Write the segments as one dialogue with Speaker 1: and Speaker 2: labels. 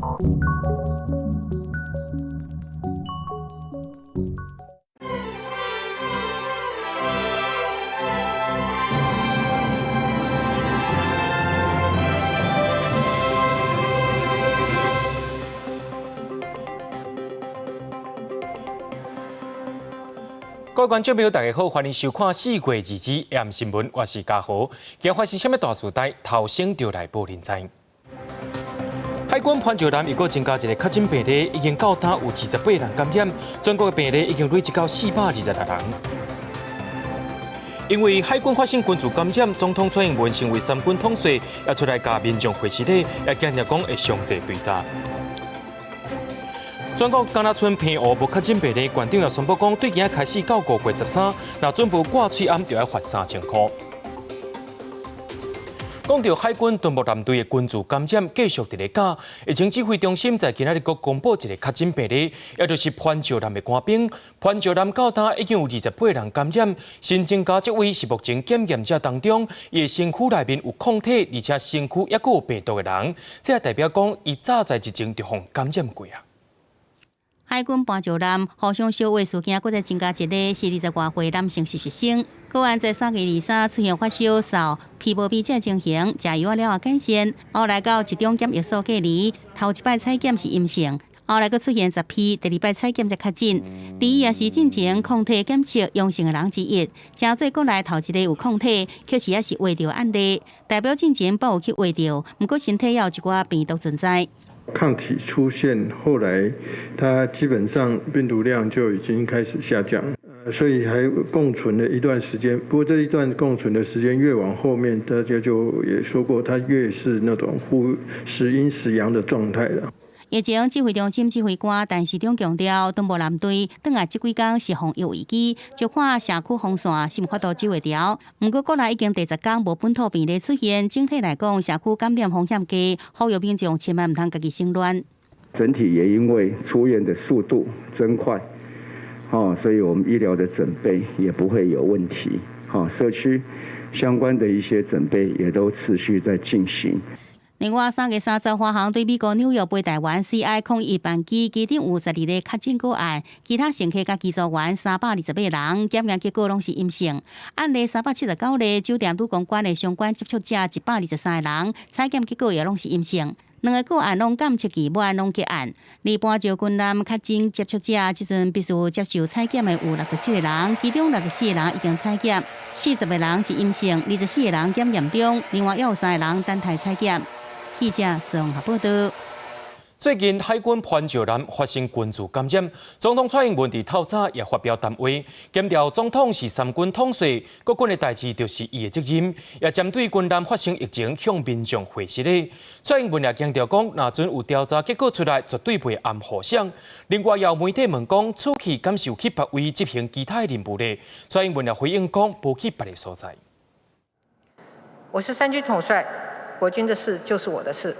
Speaker 1: 各位觀眾朋友，大家好，歡迎收看4月2日 M 新聞，我是嘉豪。今日發生啥物大事代？頭先就來報恁知。海軍潘石南又閣增加一个確診病例，已經到今有28人感染，全國的病例已經累積到426人。因為海軍發生群聚感染，總統蔡英文成為三軍統帥，也出來共民眾回失禮，也堅持講會詳細追查。全國敢若賰澎湖無確診病例，縣長也宣布講，對今仔開始到5月13，若準無掛喙罨，就愛罰3000箍。講到海軍敦睦艦隊的群聚感染繼續佇咧加，疫情指揮中心在今仔日閣公布一個確診病例，也就是潘石南的官兵。潘石南到今已經有28人感染，新增加這位是目前檢驗者當中，伊的身軀內面有抗體，而且身軀猶閣有病毒的人，這也代表講伊早在日前就予感染過啊。
Speaker 2: 海軍潘石南互相相話事件，閣再增加一个是20外歲男性實習生，個案在3月23出現發燒、嗽、皮無病這情形，食藥了後改善，後來到一中檢疫所隔離，頭一擺採檢是陰性，後來閣出現10批，第二擺採檢才確診。而伊也是進前抗體檢測陽性的人之一，誠做國內頭一个有抗體，確實也是畫著案例，代表進前捌有去畫著，毋過身體猶有一寡病毒存在。
Speaker 3: 抗體出現，後來它基本上病毒量就已經開始下降，所以還共存了一段時間。不過這一段共存的時間越往後面，大家就也說過，它越是那種忽時陰時陽的狀態了。
Speaker 2: 疫情指揮中心指揮官陳時中強調，敦睦艦隊轉來這幾工是防疫危機，就看社區封線是毋法度守會牢。毋過國內已經第十工無本土病例出現，整體來講，社區感染風險低，呼籲民眾千萬毋通家己省亂。
Speaker 4: 整體也因為出院的速度增快，所以我們醫療的準備也不會有問題。社區相關的一些準備也都持續在進行。
Speaker 2: 另外，3月30華航對美國紐約飛台灣 CI 01班機，機頂有12個確診個案，其他乘客佮機組員328人，檢驗結果攏是陰性。案例379例，酒店女公關的相關接觸者123個人，採檢結果也攏是陰性。兩个個案攏檢測期滿，攏結案。而潘石軍艦確診接觸者，這陣必須接受採檢的有67個人，其中64個人已經採檢，40個人是陰性，24個人檢驗中，另外猶有3個人等待採檢。記者綜合報道。
Speaker 1: 最近海軍潘石南發生群聚感染，總統蔡英文佇透早也發表談話，強調總統是三軍統帥，國軍的代誌就是伊的責任，也針對軍艦發生疫情向民眾回失禮。蔡英文也強調講，若陣有調查結果出來，絕對袂掩護誰。另外，也有媒體問講，此去敢是有去別位執行其他的任務咧？蔡英文也回應講，無去別个所在。
Speaker 5: 我是三軍統帥。國軍的事就是我的事，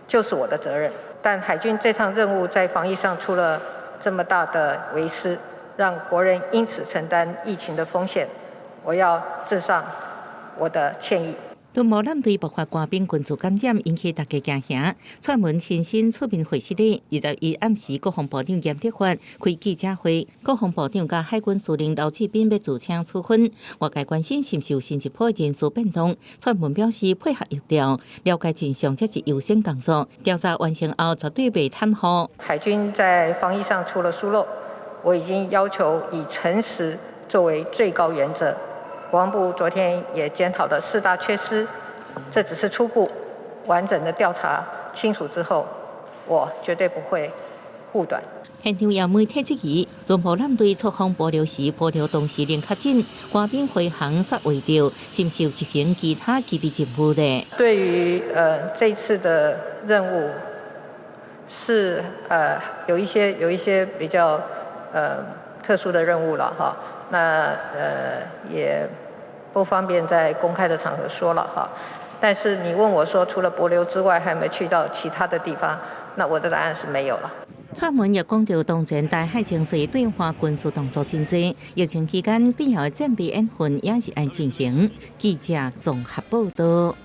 Speaker 5: 就是我的責任。但海軍這場任務在防疫上出了這麼大的微失，讓國人因此承擔疫情的風險，我要致上我的歉意。
Speaker 6: 敦睦艦隊爆發官兵群聚感染，引起大家驚嚇。蔡英文親身出面回失禮，21暗時，國防部長嚴德發開記者會，國防部長佮海軍司令劉志斌欲辭請處分。外界關心是毋是有新一波人事變動，蔡英文表示配合疫調，了解真相才是優先工作。調查完成後，絕對袂袒護。
Speaker 5: 海軍在防疫上出了疏漏，我已經要求以誠實作為最高原則。國防部昨天也檢討了四大缺失，這只是初步，完整的調查清楚之後，我絕對不會護短。
Speaker 6: 現場有媒體質疑，敦睦艦隊出訪帛琉時，帛琉當事人確診，官兵飛航煞未著，是毋是有執行其他機密任務咧？
Speaker 5: 對於這次的任務是有一些比較特殊的任務了哈，那也不方便在公開的場合說了哈。但是你問我說，除了帛琉之外，還沒去到其他的地方，那我的答案是沒有了。
Speaker 6: 蔡英文也講到，當前台海情勢對華軍事動作真濟，疫情期間必要的戰備演訓也是愛進行。記者綜合報道。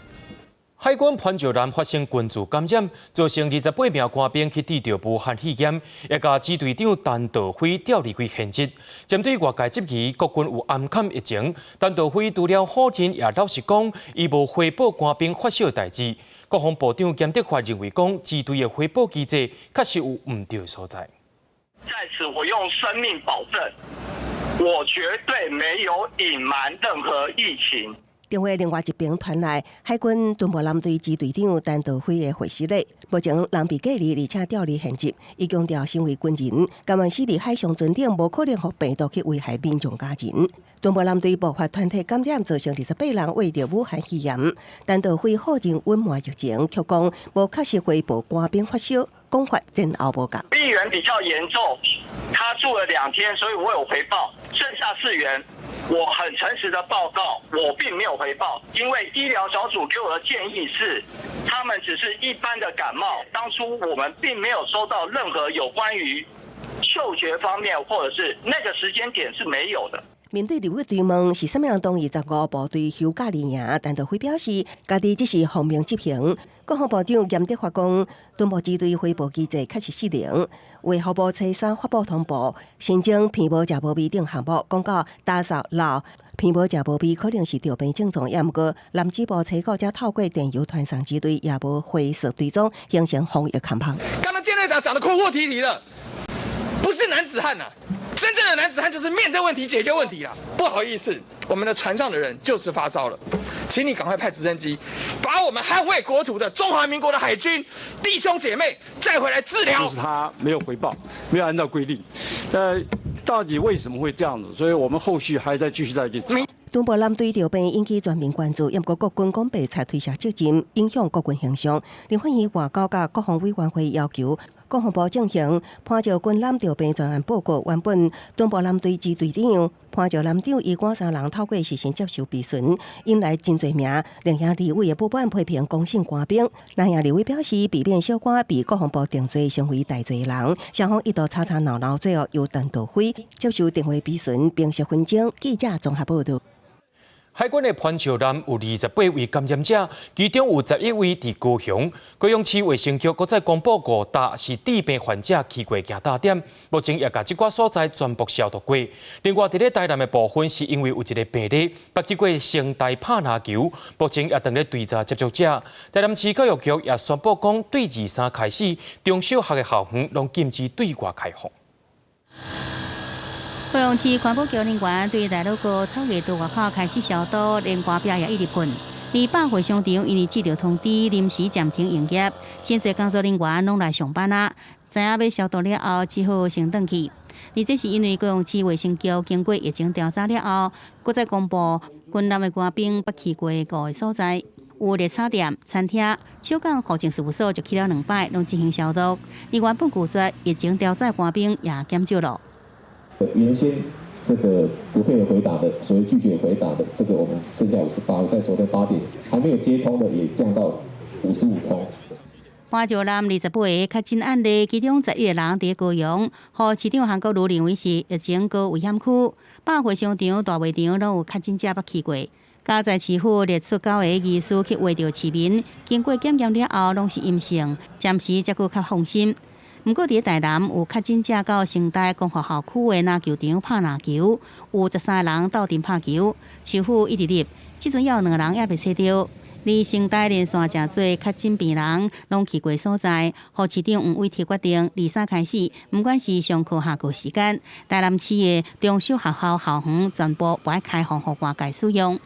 Speaker 1: 海軍潘石艦發生群聚感染，造成28名官兵去治著武漢肺炎，也共支隊長陳道輝調離開現職。針對外界質疑國軍有掩崁疫情，陳道輝除了否認，也老實講，伊無回報官兵發燒代誌。國防部長嚴德發認為講，支隊的回報機制確實有毋對所在。
Speaker 7: 在此，我用生命保證，我絕對沒有隱瞞任何疫情。
Speaker 8: 電話另外一邊傳來海軍敦布艦隊支隊長陳道輝的回信咧，目前人被隔離，而且調離現職。伊強調，身為軍人，甘願死佇海上船頂，無可能予病毒去危害民眾家人。敦布艦隊爆發團體感染，造成28人罹著武漢肺炎。陳道輝否認隱瞞疫情，卻講無確實回報官兵發燒，講法前後無仝。
Speaker 7: 一員比較嚴重，他住了2天，所以我有回報。剩下4員，我很誠實的報告，我並沒有回報，因為醫療小組給我的建議是，他們只是一般的感冒。當初我們並沒有收到任何有關於嗅覺方面，或者是那個時間點是沒有的。
Speaker 8: 面對立委追問是啥物人同意15部隊休假離營，陳道輝表示，家己只是奉命執行。國防部長嚴德發講，敦部支隊回報機制確實失靈，衛福部初選發布通報，新增鼻無食無味等項目，講到打掃漏鼻無食無味可能是著病症狀，也毋過南支部初五才透過電郵傳送支隊，也無回溯追蹤，形成防疫空縫。
Speaker 9: 剛剛艦隊長講得哭哭啼啼的，不是男子漢啊！真正的男子漢就是面對問題、解決問題啦。不好意思，我們的船上的人就是發燒了，請你趕快派直升機，把我們捍衛國土的中華民國的海軍弟兄姐妹載回來治療。
Speaker 10: 就是他沒有回報，沒有按照規定，到底為什麼會這樣子？所以我們後續還在繼續再去查。
Speaker 8: 敦部艦隊著病引起全民關注，毋過國軍講白賊推卸責任，影響國軍形象。立法院外交佮國防委員會要求國防部進行潘石軍艦著病專案報告。原本敦部艦隊支隊長潘石艦長伊趕三人透過視訊接受質詢，引來真濟名藍營立委的不滿批評公審官兵。藍營立委表示，避免小官被國防部定罪成為代罪人，雙方一度吵吵鬧鬧，最後由陳道輝接受電話質詢，平息紛爭。記者綜合報道。
Speaker 1: 海軍的潘石艦有28位感染者，其中有11位佇高雄。高雄市衛生局閣再公布五搭是致病患者去過行搭點，目前也共這寡所在全部消毒過。另外，佇咧台南的部分，是因為有一个病例捌去過成大拍籃球，目前也正咧追查接觸者。台南市教育局也宣布講，對23開始，中小學的校園攏禁止對外開放。
Speaker 2: 高雄市環保局人員對大魯閣草藝道外口開始消毒，連官兵也一直噴。而百貨商場因為接著通知臨時暫停營業，真濟工作人員攏來上班啊。知影欲消毒了後，只好先轉去。而這是因為高雄市衛生局經過疫情調查了後，閣再公布軍艦的官兵捌去過五个所在，有熱炒店、餐廳、小港戶政事務所就去了兩擺，攏進行消毒。而原本拒絕疫情調查官兵也減少了。
Speaker 11: 原先這個不配合回答的，所謂拒絕回答的，這個我們剩下58，在昨天8點還沒有接通的也降到55通。
Speaker 2: 潘石艦28個確診案例，其中11個人佇高雄，予市長韓國瑜認為是疫情高危險區。百貨商場、大賣場攏有確診者捌去過。嘉在市府列出九個醫師去畫著市民，經過檢驗了後攏是陰性，暫時才閣較放心。毋過，佇台南有確診者到成大光復校區的籃球場拍籃球，有13個人鬥陣拍球，市府一直入，這陣有兩個人猶未揣著。而成大連續誠濟確診病人攏去過所在，予市長黃偉哲決定，23開始，毋管是上課下課時間，台南市的中小學校校園全部無愛開放予外界使用。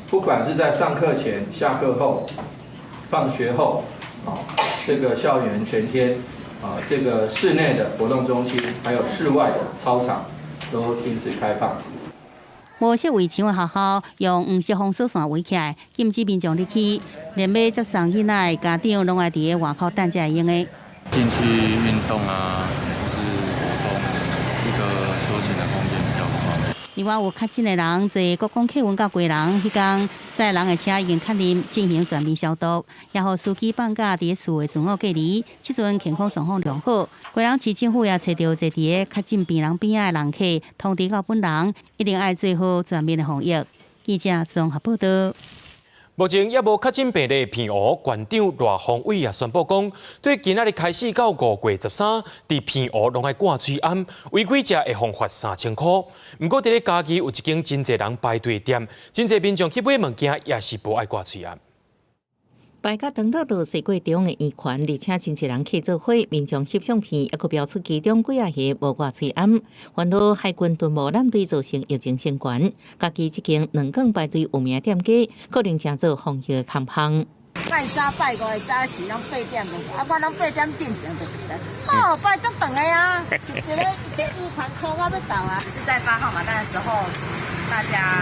Speaker 12: 不管是在上課前、下課後、放學後，啊，這個校園全天。啊，這個室內的活動中心，還有室外的操場，都停止開放。
Speaker 2: 無設圍牆的學校用黃色封鎖線圍起來，禁止民眾入去，連欲接送囡仔的家長攏愛佇外口等才會用的。
Speaker 13: 進去運動啊，或是活動，一個休閒的空間比較方便。
Speaker 2: 另外有確診的人坐國光客運到基隆，彼工載人的車已經確認進行全面消毒，也予司機放假佇厝的自我隔離。這陣健康狀況良好。基隆市政府也揣著坐佇個確診病人邊仔的人客通知到本人，一定愛做好全面的防疫。記者綜合報道。
Speaker 1: 目前猶無確診病例，澎湖縣長賴鴻偉也宣布講，對今仔日開始到5月13，佇澎湖攏愛掛喙罨，違規者會予罰3000箍。毋過佇咧嘉義有一間真濟人排隊店，真濟民眾去買物件也是無愛掛喙罨。
Speaker 6: 排甲長樂路西過中的圓環，而且真濟人客做伙，民眾翕相片，猶閣標出其中幾仔个無掛喙罨，煩惱海軍敦睦艦隊造成疫情升懸。家己這間兩更排隊有名店家，可能成做防疫的坎項。
Speaker 14: 拜三拜五的早時攏8點就，啊，我攏8點進前就來。哦，排足長的啊，一個一個圓環箍到欲到啊。
Speaker 15: 只是在發號碼單的時候，大家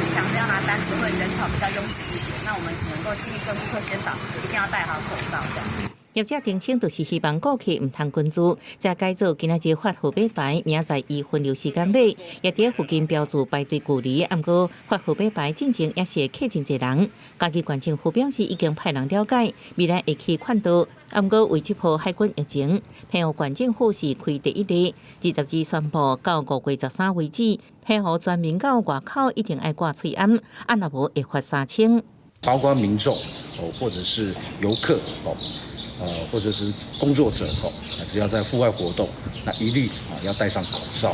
Speaker 15: 搶着要拿單子，會人潮比較擁擠一點。那我們只能夠盡力跟顧客宣導，一定要戴好口罩這樣。
Speaker 6: 業者澄清，就是希望顧客毋通群聚，才改做今仔日發號碼牌，明仔載依分流時間買，也佇附近標註排隊距離。毋過發號碼牌進前也是會客真濟人。嘉義縣政府表示已經派人了解，未來會去勸導。毋過為這波海軍疫情，澎湖縣政府是開第一例，22宣布到5月13為止，澎湖全民到外口一定愛掛喙罨，啊若無會罰三千。
Speaker 16: 包括民眾哦，或者是遊客哦，或者是工作者哦，只要在戶外活動，那一律啊要戴上口罩。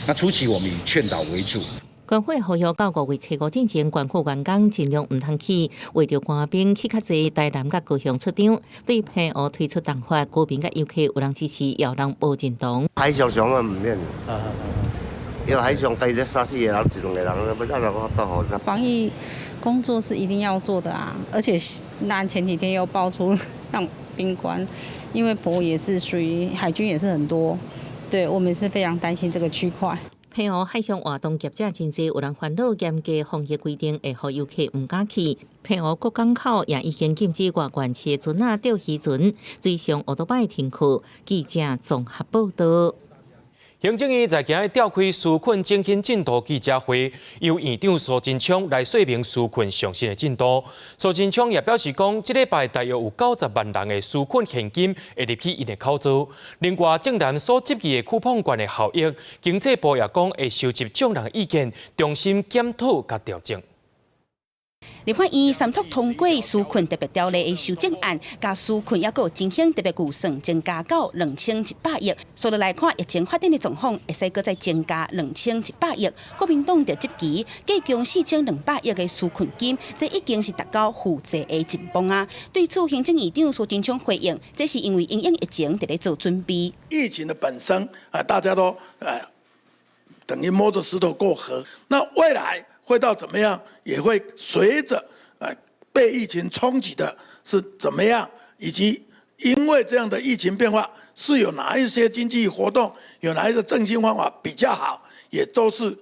Speaker 16: 那初期我們以勸導為主。
Speaker 6: 縣府呼籲到5月初5進前，縣府員工盡量毋通去，為著官兵去較濟台南佮高雄出張，對澎湖推出重罰，居民佮遊客有人支持，也有人無認同。
Speaker 17: 海上上啊毋免，因為海上計咧三四個人，一兩個人，欲按怎我到好。
Speaker 18: 防疫工作是一定要做的啊，而且那前幾天又爆出讓賓館，因為澎湖也是屬於海軍，也是很多，對我們是非常擔心這個區塊。
Speaker 6: 澎湖海上活動業者真濟，有人煩惱嚴格防疫規定會予遊客毋敢去。澎湖各港口也已經禁止外縣市的船仔釣漁船，水上歐多擺停靠。記者綜合報道。
Speaker 1: 行政院在今日召開紓困振興進度記者會，由院長蘇貞昌來說明紓困上新的進度。蘇貞昌也表示講，這禮拜大約有90萬人的紓困現金會入去𪜶的口座。另外，政壇所質疑的쿠폰券的效益，經濟部也講會收集眾人意見，重新檢討佮調整。
Speaker 19: 立法院三讀通過紓困特別條例的修正案，共紓困猶閣有振興特別預算增加到2100億。所以來看，疫情發展的狀況，會使閣再增加2100億。國民黨就質疑，計共4200億的紓困金，這已經是達到負債的盡峰啊。對此，行政院長蘇貞昌回應，這是因為因應疫情佇咧做準備。
Speaker 20: 疫情的本身啊，大家都等於摸着石頭過河。那未來會到怎麼樣，也會隨着被疫情衝擊的是怎麼樣，以及因為這樣的疫情變化，是有哪一些經濟活動，有哪一個振興方法比較好，也都是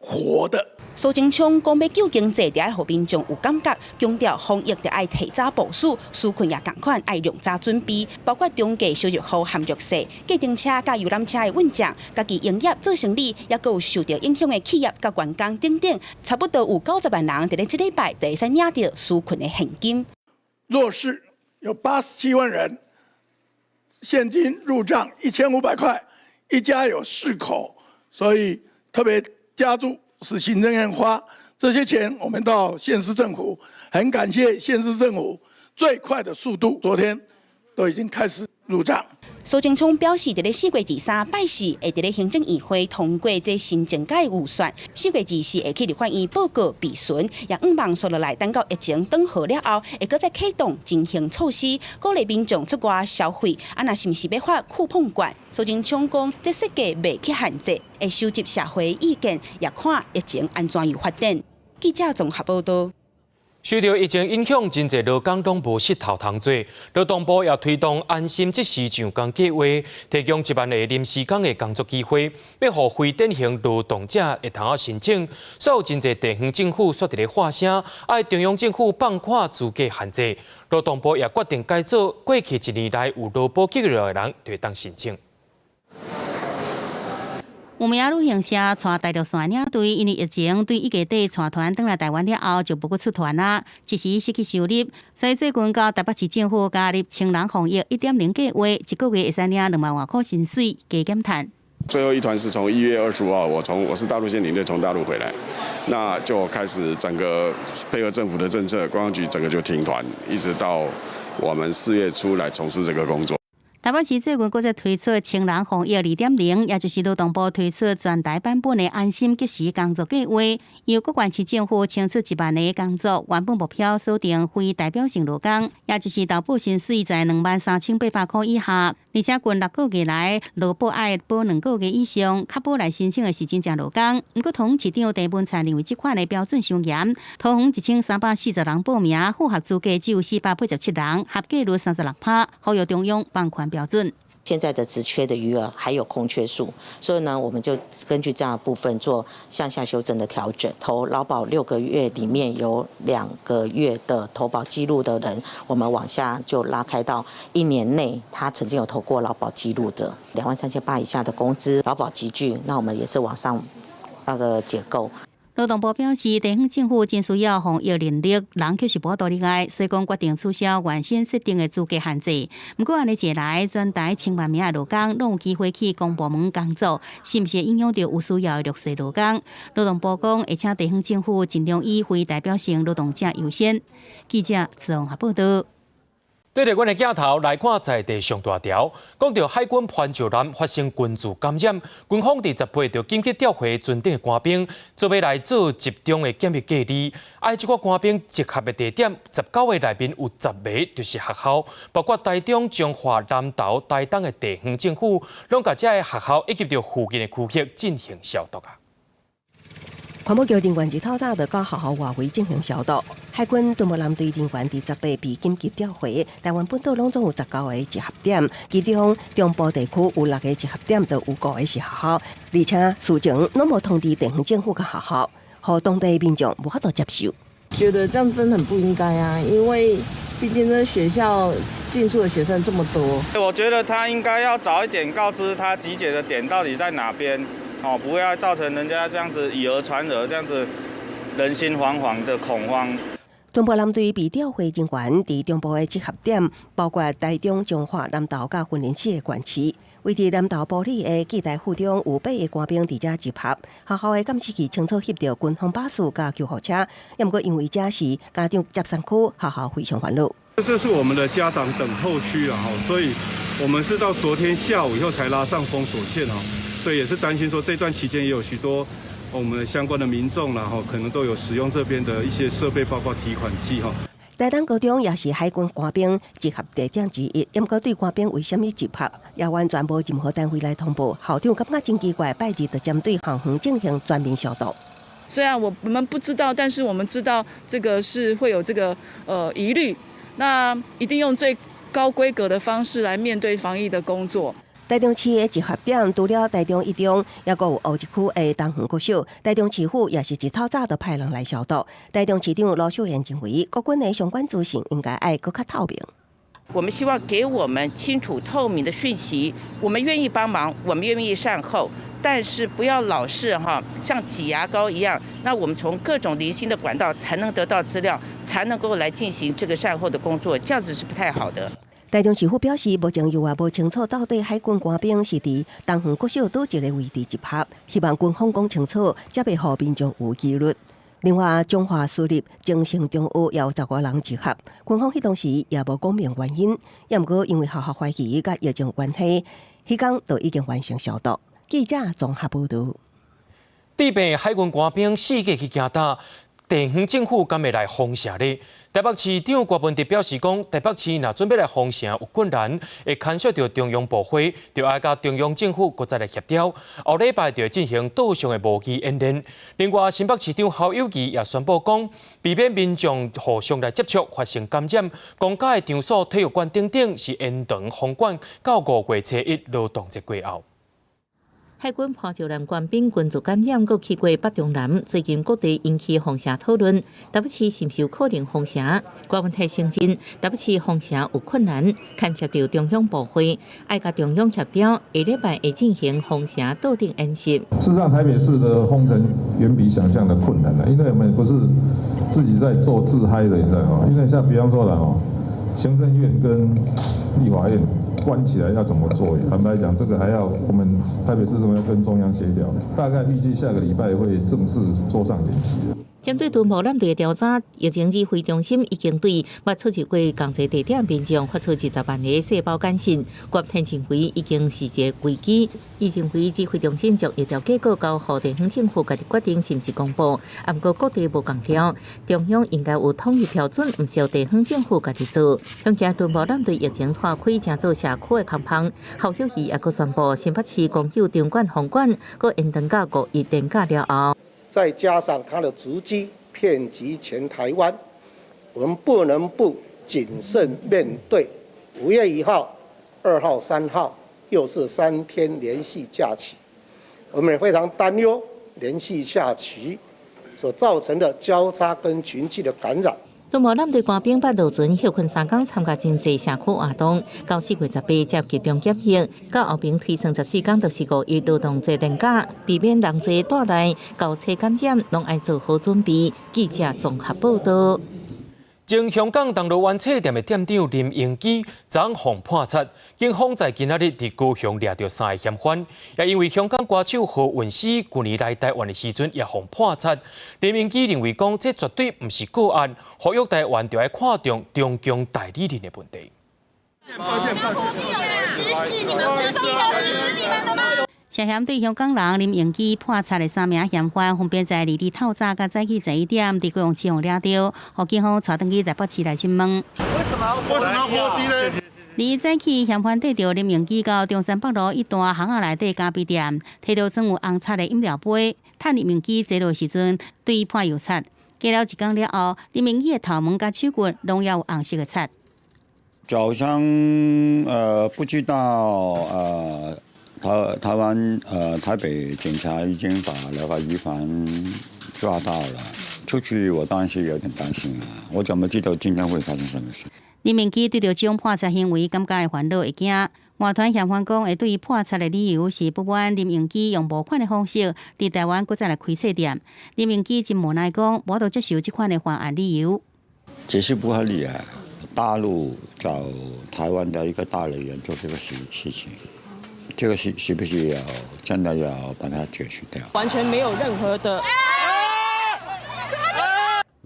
Speaker 20: 活的。
Speaker 19: 蘇貞昌講欲救經濟，得愛予民眾有感覺，強調防疫得愛提早部署，紓困也仝款愛量早準備，包括中低收入戶含弱勢、計程車佮遊覽車的運將、家己營業做生理，猶閣有受著影響的企業佮員工等等，差不多有90萬人佇咧這禮拜就會使領著紓困的現金。
Speaker 20: 弱勢有87萬人現金入賬1500塊，一家有四口，所以特別加注。是行政院發這些錢，我們到縣市政府，很感謝縣市政府最快的速度，昨天都已經開始入賬。
Speaker 19: 蘇貞昌表示，佇咧4月23拜四，會佇咧行政院會通過這新增加預算。4月24會去立法院報告備詢，也向望紲落來等到疫情轉好了後，會閣再啟動振興措施，鼓勵民眾出外消費。啊，若是毋是欲發쿠폰券？蘇貞昌講，這設計袂去限制，會收集社會意見，也看疫情按怎樣發展。記者綜合報道。
Speaker 1: 受著疫情影響，真濟勞工攏無穡頭通做。勞動部也推動安心即時上工計劃，提供1萬個臨時工的工作機會，欲予非典型勞動者會通申請。所有真濟地方政府煞佇咧喊聲，愛中央政府放寬資格限制。勞動部也決定改做過去一年內有勞保記錄的人就會當申請。
Speaker 2: 有名旅行社帶大陸線領隊，因為疫情對1月底帶團轉來台灣了後，就無閣出團啦，一時失去收入，所以最近佮台北市政府加入千人防疫1.0計劃，一個月會使領2萬外箍薪水，加減趁。
Speaker 21: 最後一團是從1月25號，我是大陸線領隊，從大陸回來，那就開始整個配合政府的政策，觀光局整個就停團，一直到我們4月初來從事這個工作。
Speaker 2: 台北市最近閣再推出千人防疫2.0，也就是勞動部推出全台版本的安心即時工作計劃，由各縣市政府清出1萬个工作，原本目標鎖定非代表性勞工，也就是投保薪水在23,800箍以下，而且近6個月來勞保愛保2個月以上，確保來申請的是真正勞工。毋過，桃園市長鄭文燦認為這款的標準傷嚴，桃園1340人報名，符合資格只有487人，合格率36%，呼籲中央放寬標準。
Speaker 22: 現在的職缺的餘額還有空缺數，所以呢，我們就根據這樣的部分做向下修正的調整。投勞保6個月裡面有2個月的投保記錄的人，我們往下就拉開到一年內他曾經有投過勞保記錄的23,800以下的工資勞保級距，那我們也是往上那個結構。
Speaker 2: 勞動部表示，地方政府真需要防疫人力，人卻是無多入來，所以講決定取消原先設定的資格限制。毋過按呢一來，全台千萬名的勞工攏有機會去公部門工作，是毋是會影響著有需要的弱勢勞工？勞動部講，會請地方政府盡量以非代表性勞動者優先。記者綜合報道。
Speaker 1: 對著阮的鏡頭來看，在地上大條，講著海軍潘石艦發生群聚感染，軍方佇18就緊急調回船頂的官兵，準備來做集中的檢疫隔離。啊，這個官兵集合的地點，19個內面有10個就是學校，包括台中、彰化、南投、台東的地方政府，攏共這个學校以及著附近的區域進行消毒啊。
Speaker 8: 環保局人員佇透早就到學校外圍進行消毒。海軍敦睦艦隊人員佇18被緊急調回，台灣本島攏總有19個集合點，其中中部地區有6個集合點，就有5個是學校，而且事前攏無通知地方政府佮學校，予當地民眾無法度接受。
Speaker 23: 覺得這樣真的很不應該啊，因為畢竟這學校進出的學生這麼多。
Speaker 24: 我覺得他應該要早一點告知他集結的點到底在哪邊。哦，不要造成人家這樣子以訛傳訛，這樣子人心惶惶的恐慌。
Speaker 8: 敦睦艦隊被調回人員佇中部的集合點，包括台中、彰化、南投佮雲林四个縣市。位佇南投埔里的暨大附中有8个官兵佇遮集合，學校的監視器清楚翕著軍方巴士佮救護車，毋過因為這是家長接送區，學校非常煩惱。
Speaker 25: 這是我們的家長等候區了哈，所以我們是到昨天下午以後才拉上封鎖線哦。所以也是擔心說，這段期間也有許多我們相關的民眾然後可能都有使用這邊的一些設備，包括提款機哈。
Speaker 8: 台東高中也是海軍官兵集合地點之一，毋過對官兵為啥物集合，也完全無任何單位來通報。校長感覺真奇怪，拜二就針對校園進行全面消毒。
Speaker 26: 雖然我們不知道，但是我們知道這個是會有這個疑慮，那一定用最高規格的方式來面對防疫的工作。
Speaker 8: 台中市的集合點，除了台中一中，抑閣有烏日區的東園國小。台中市府也是一透早就派人來消毒。台中市長盧秀燕認為，國軍的相關資訊應該愛閣較透明。
Speaker 27: 我們希望給我們清楚透明的訊息，我們願意幫忙，我們願意善後，但是不要老是哈像擠牙膏一樣。那我們從各種零星的管道才能得到資料，才能夠來進行這個善後的工作，這樣子是不太好的。
Speaker 8: 台中市府表示，目前猶嘛無清楚到底海軍官兵是佇東園國小佗一个位置集合，希望軍方講清楚，才袂予民眾有疑慮。另外，彰化私立精誠中學也有15人集合，軍方彼當時也無講明原因，也毋過因為學校懷疑佮疫情有關係，彼工就已經完成消毒。記者綜合報導。
Speaker 1: 治病海軍官兵四界去行踏，地方政府敢會來封城呢？台北市長柯文哲表示講，台北市若準備來封城有困難，會牽涉著中央部會，就愛佮中央政府閣再來協調。後禮拜就會進行島上的模擬演練。另外，新北市長侯友宜也宣布講，避免民眾互相來接觸發生感染，公家的場所、體育館等等是延長封館到5月初1勞動節過後。
Speaker 6: 海軍潘石艦官兵群聚感染，閣去過北中南。最近各地引起封城討論，台北市是毋是有可能封城？柯文哲承認，台北市封城有困難，牽涉著中央部會，愛佮中央協調，下禮拜會進行封城島頂演習。
Speaker 28: 事實上，台北市的封城遠比想象的困難啦，因為我們不是自己在做自嗨的，你知道嗎？因為像比方說啦，哦，行政院跟立法院關起來要怎麼做？坦白講，這個還要我們台北市政府要跟中央協調，大概預計下個禮拜會正式桌上演習。
Speaker 6: 針對敦睦艦隊的調查，疫情指揮中心已經對捌出入過仝濟地點民眾發出20萬个細胞簡訊，郭天認為已經是一個危機。伊認為指揮中心將疫調結果交予地方政府家己決定是毋是公布，啊，毋過各地無仝調，中央應該有統一標準，毋是由地方政府家己做。恐驚敦睦艦隊疫情拖開，成做社區的空縫。侯友宜也閣宣布，新北市公有場館封館，閣延長到五一連假了後。
Speaker 3: 再加上他的足跡遍及全台灣，我們不能不謹慎面對。5月1號、2號、3號又是3天連續假期，我們也非常擔憂連續假期所造成的交叉跟群聚的感染。
Speaker 6: 敦睦艦隊官兵捌落船歇睏3工，參加真濟社區活動。到4月18才集中檢疫，到後爿推算14工，就是五一勞動節連假，避免人濟帶來交叉感染，攏愛做好準備。記者綜合報道。
Speaker 1: 前香港銅鑼灣冊店的店長林榮基昨昏予判賊，警方在今仔日佇高雄掠著三个嫌犯，也因為香港歌手何韻詩舊年來台灣的時陣也予判賊。林榮基認為講，這絕對毋是個案，呼籲台灣著愛看重中共代理人的問題。
Speaker 4: 抱歉，抱歉。
Speaker 2: 涉嫌對香港人林榮基判賊的三名嫌犯，分別在二日透早佮早起11點，佇高雄市予掠著，予警方帶轉去台北市來審問。
Speaker 4: 為什麼為什麼要潑漆呢？
Speaker 2: 而早起嫌犯綴著林榮基到中山北路一段巷仔內底咖啡店，提著裝有紅漆的飲料杯，趁林榮基坐落時陣，對伊潑油漆。過了一工了後，林榮基的頭毛佮手骨攏猶有紅色的漆。
Speaker 5: 早上不知道台灣台北警察已經把那個疑犯抓到了，出去我當然是有點擔心啊，我怎麼知道今天會發生什麼事？
Speaker 2: 林榮基對著這種判賊行為感覺會煩惱會驚。外傳嫌犯講會對伊判賊的理由是不滿林榮基用募款的方式佇台灣閣再來開冊店。林榮基真無奈講，無法度接受這款的犯案理由。
Speaker 5: 這是不合理啊！大陸找台灣的一個代理人做這個事情。這個是不是要真的要把它解決掉？
Speaker 7: 完全沒有任何的。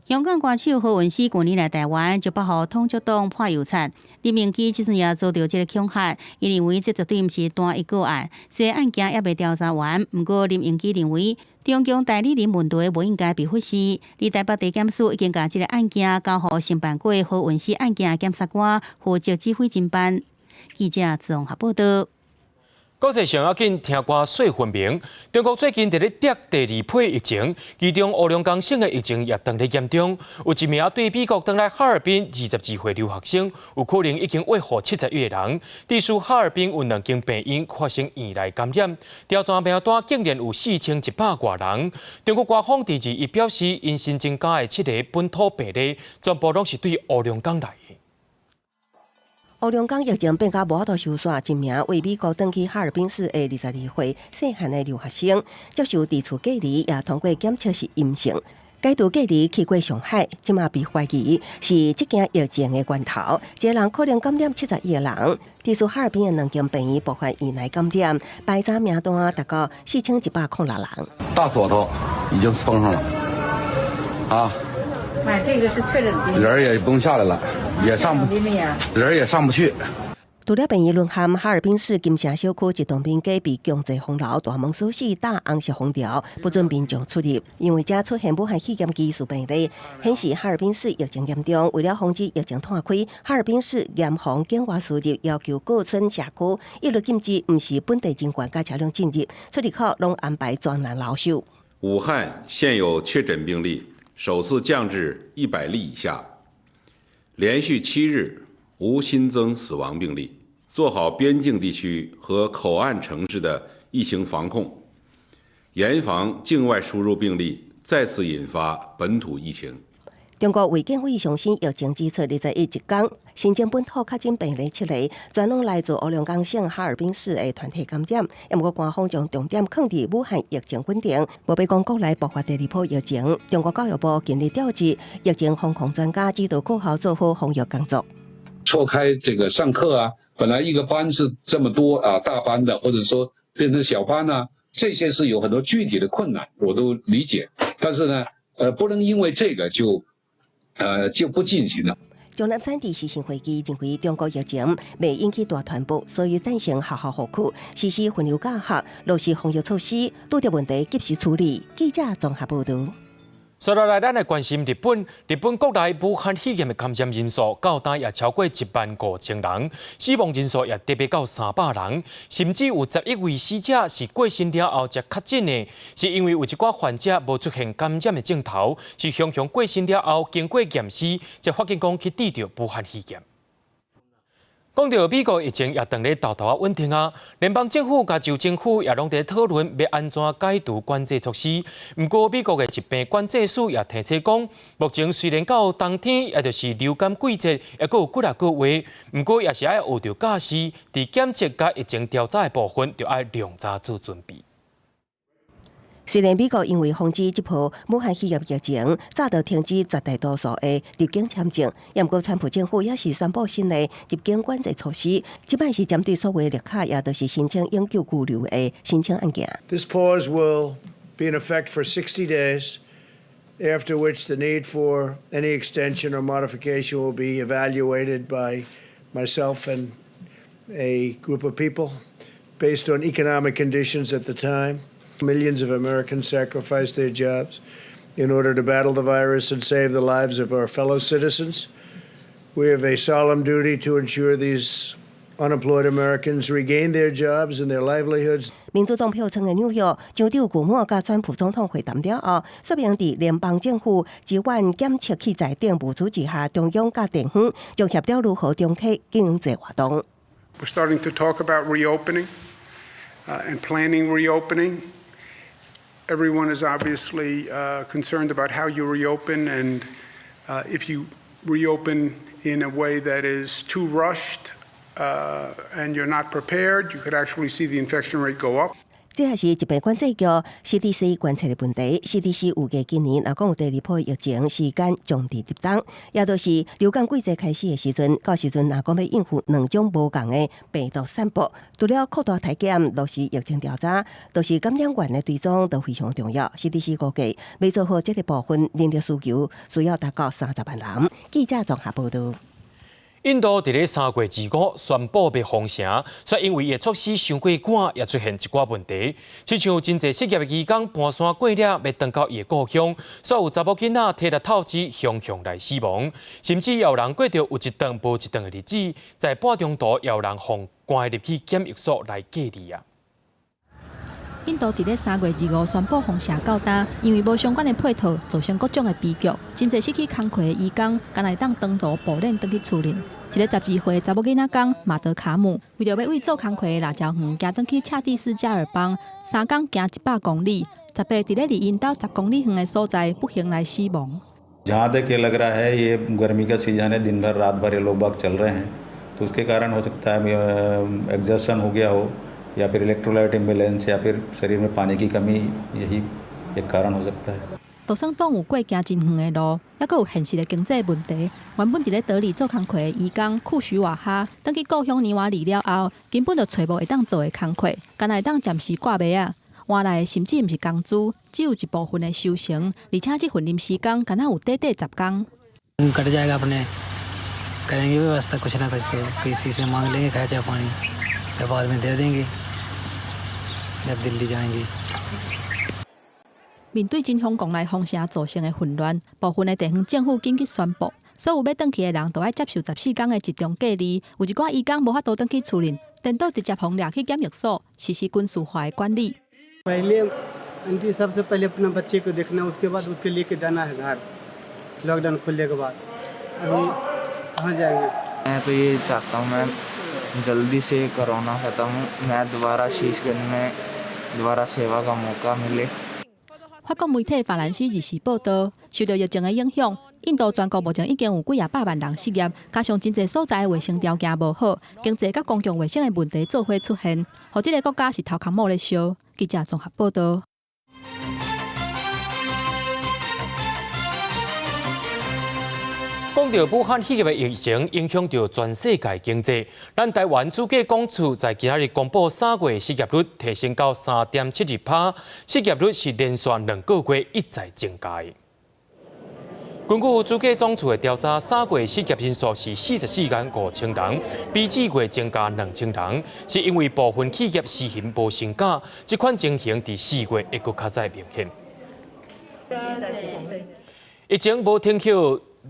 Speaker 2: 香港歌手何韻詩舊年來台灣，就予統獨黨潑油漆。林榮基這陣也遭著這个恐嚇，伊認為這絕對毋是單一個案，雖然案件猶未調查完，毋過林榮基認為中共代理人問題無應該被忽視。而台北地檢署已經共這个案件交予承辦過何韻詩案件的檢察官負責指揮偵辦。記者綜合報道。
Speaker 1: 國際上要緊聽歌說分明。中國最近佇咧逼第二波疫情，其中黑龍江省的疫情也當咧嚴重。有一名對美國轉來哈爾濱22歲留學生，有可能已經餵予71個人。據說哈爾濱有兩間病院發生院內感染，調查名單竟然有4100外人。中國官方佇21表示，𪜶新增加的七個本土病例，全部攏是對黑龍江來的。
Speaker 8: 黑龍江疫情變甲無法度收煞，一名為美國轉去哈爾濱市的22歲細漢的留學生，接受佇厝隔離，也通過檢測是陰性。解除隔離去過上海，這馬被懷疑是這件疫情的源頭。這个人可能感染71個人。佇屬哈爾濱的兩間病院爆發院內感染，排查名單達到4106人。
Speaker 9: 大鎖頭已經封上了，啊！
Speaker 10: 哎，這個是確診病。
Speaker 9: 人也不用下來了，也上不，人也上不去。
Speaker 8: 除了病院淪陷，哈爾濱市金城小區一棟民家被強制封樓，大門鎖死，打紅色封條，不准民眾出入。因為這出現武漢肺炎疑似病例，顯示哈爾濱市疫情嚴重。為了防止疫情拖開，哈爾濱市嚴防境外輸入，要求各村社區一律禁止毋是本地人員佮車輛進入，出入口攏安排專人留守。
Speaker 11: 武漢現有確診病例首次降至100例以下，連續7日無新增死亡病例。做好邊境地區和口岸城市的疫情防控，嚴防境外輸入病例再次引發本土疫情。
Speaker 8: 中國衛健委上新疫情指出，21一工新增本土確診病例七個，全攏來自黑龍江省哈爾濱市的團體感染。毋過官方將重點放佇武漢疫情穩定，無欲講國內爆發第二波疫情。中國教育部近日調集疫情防控專家指導各校做好防疫工作。
Speaker 7: 錯開這個上課啊，本來一個班是這麼多啊，大班的，或者說變成小班啊，這些是有很多具體的困難，我都理解。但是呢，不能因為這個就不進行了。
Speaker 8: 鍾南山佇視訊會議認為，中國疫情袂引起大傳播，所以贊成學校復課，實施分流教學，落實防疫措施，拄著問題及時處理。記者綜合報導。
Speaker 1: 接落來，咱來關心日本。日本國內武漢肺炎的感染人數，到今也超過1萬5千人，死亡人數也特別到300人，甚至有11位死者是過身了後才確診的，是因為有一寡患者無出現感染的症頭，是雄雄過身了後經過驗屍，才發現講去得著武漢肺炎。講到美國疫情也當咧沓沓仔穩定啊，聯邦政府佮州政府也攏佇討論欲按怎解除管制措施。毋過美國的疾病管制署也提醒講，目前雖然到冬天，也就是流感季節，猶閣有幾若個月，毋過也是愛學著教示，佇檢測佮疫情調查的部分，著愛量早做準備。
Speaker 8: 雖然美國因為防止這波武漢肺炎疫情，早就停止絕大多數的入境簽證，毋過川普政府也是宣布新的入境管制措施，這擺是針對所謂綠卡，也就是申請永久居留的申請案件。
Speaker 12: This pause will be in effect for 60 days, after which the need for any extension or modification will be evaluated by myself and a group of people based on economic conditions at the time. Millions of Americans sacrificed their jobs in order to battle the virus and save the lives of our fellow citizens. We have a solemn duty to ensure these unemployed Americans regain their jobs and their livelihoods.
Speaker 8: 民主黨票倉的紐約州長古莫佮川普總統會談了後，說明佇聯邦政府支援檢測器材等物資之下，中央佮地方將協調如何重啟經濟活動。
Speaker 13: We're starting to talk about reopening and planning reopening. Everyone is obviously concerned about how you reopen and if you reopen in a way that is too rushed and you're not prepared, you could actually see the infection rate go up.
Speaker 8: 這也是疾病管制局 CDC 觀測的問題。CDC 預計今年若講有第二波疫情，時間將佇入冬，也就是流感季節開始的時陣。到時陣若講欲應付兩種無仝的病毒散布，除了擴大篩檢、落實疫情調查，就是感染源的追蹤都非常重要。CDC 估計，欲做好這個部分，人力需求需要達到30萬人。記者綜合報導。
Speaker 1: 印度佇咧3月25宣布欲封城，卻因為伊的措施傷過趕，也出現一寡問題。親像真濟失業的移工盤山過嶺，欲轉到伊的故鄉，煞有查某囡仔體力透支，雄雄來死亡，甚至有人過著有一頓無一頓的日子，在半中途也有人予關入去檢疫所來隔離啊。
Speaker 14: 印度佇咧3月25宣布封城到今，因為無相關的配套，造成各種的悲劇。真濟失去工課的移工，干焦會當長途步練轉去厝裡。一个12歲的查某囡仔工馬德卡姆，為著欲為做工課的辣椒園行轉去恰蒂斯加爾邦，三工行100公里，18佇咧離𪜶兜10公里遠的所在不幸來死亡。
Speaker 15: जहाँ तक ये लग रहा है ये गर्मी का सीजन है, दिन भर रात भर ये लोग बाग चल रहे हैं, तो उसके कारण हो सकता है एग्जॉशन हो गया हो या फिर इलेक्ट्रोलाइट इम्बैलेंस या फिर शरीर में पानी की कमी, यही एक कारण हो सकता है。
Speaker 14: 就算擋有過行真遠的路，猶閣有現實的經濟問題。原本佇咧德里做工課的移工庫許瓦哈，轉去故鄉尼瓦里了後，根本就揣無會當做的工課，干焦會當暫時掛賣仔。換來的甚至毋是工資，只有一部分的收成，而且這份臨時工干焦有短短10工。
Speaker 16: कट जाएगा अपने करेंगे व्यवस्था कुछ ना कुछ तो किसी से मांग लेंगे खर्चा पानी फिर बाद में दे देंगे जब दिल्ली जाएंगे。
Speaker 14: 面對真凶國內封城造成的混亂，部分的地方政府緊急宣布，所有欲轉去的人都愛接受14工的集中隔離。有一寡移工無法度轉去厝裡，顛倒直接予掠去檢疫所，實施軍事化的管理。
Speaker 17: पहले आंटी सबसे पहले अपना बच्चे को देखना, उसके बाद उसके लेके जाना है घर। लॉकडाउन खुलने के बाद अभी कहाँ जाएंगे?
Speaker 18: मैं तो ये चाहता हूँ मैं जल्दी से कोरोना ख़त्म, मैं दोबारा शीशगंज में दोबारा सेवा का मौका मिले。
Speaker 14: 法國媒體法蘭西日時報導，受著疫情的影響，印度全國目前已經有幾仔百萬人失業，加上真濟所在的衛生條件無好，經濟佮公共衛生的問題做伙出現，予這个國家是頭殼某咧燒。記者綜合報導。
Speaker 1: 講講著武漢肺炎的疫情影響著全世界經濟，咱台灣主計總處在今仔日公布3月失業率提升到3.72%，失業率是連續2個月一再增加。根據主計總處的調查，3月失業人數是44萬5千人，比2月增加2千人，是因為部分企業實行無薪假，這款情形佇4月會閣較再明顯。疫情無停歇。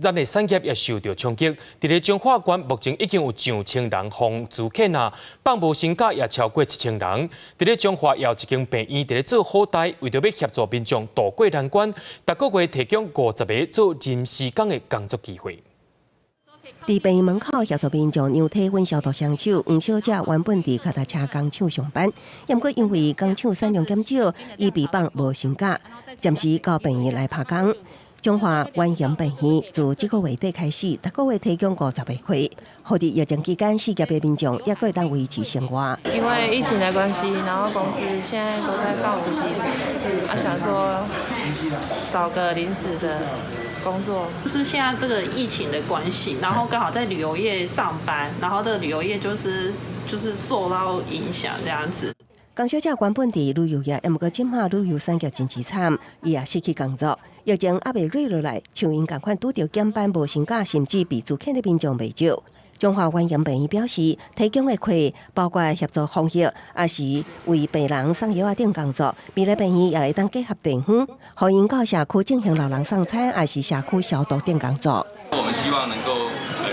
Speaker 1: 咱的產業也受著衝擊，佇咧彰化縣，目前已經有上千人予資遣啊，放無薪假也超過1000人。佇咧彰化也有一間病院佇咧做好代，為著欲協助民眾渡過難關，逐個月提供50個做臨時工的工作機會。
Speaker 8: 佇病院門口協助民眾量體溫、消毒雙手，黃小姐原本佇腳踏車工廠上班，毋過因為工廠產量減少，伊被放無薪假，暫時到病院來拍工。彰化員林病院自這個月底開始，逐個月提供50個缺，予佇疫情期間失業的民眾猶閣會當維持生活。
Speaker 19: 因為疫情的關係，然後公司現在都在放無薪，啊，想說找個臨時的工作。
Speaker 20: 就是現在這個疫情的關係，然後剛好在旅遊業上班，然後這個旅遊業就是受到影響，這樣子。
Speaker 8: 江小姐原本佇旅遊業，毋過這馬旅遊產業真淒慘，伊也失去工作。疫情猶未退落來，像𪜶仝款拄著減班、無薪假，甚至被資遣的民眾袂少。彰化員林病院表示，提供的缺包括協助防疫，抑是為病人送藥仔等工作。未來病院也會當結合地方，予𪜶到社區進行老人送餐，抑是社區消毒等工作。
Speaker 21: 我們希望能夠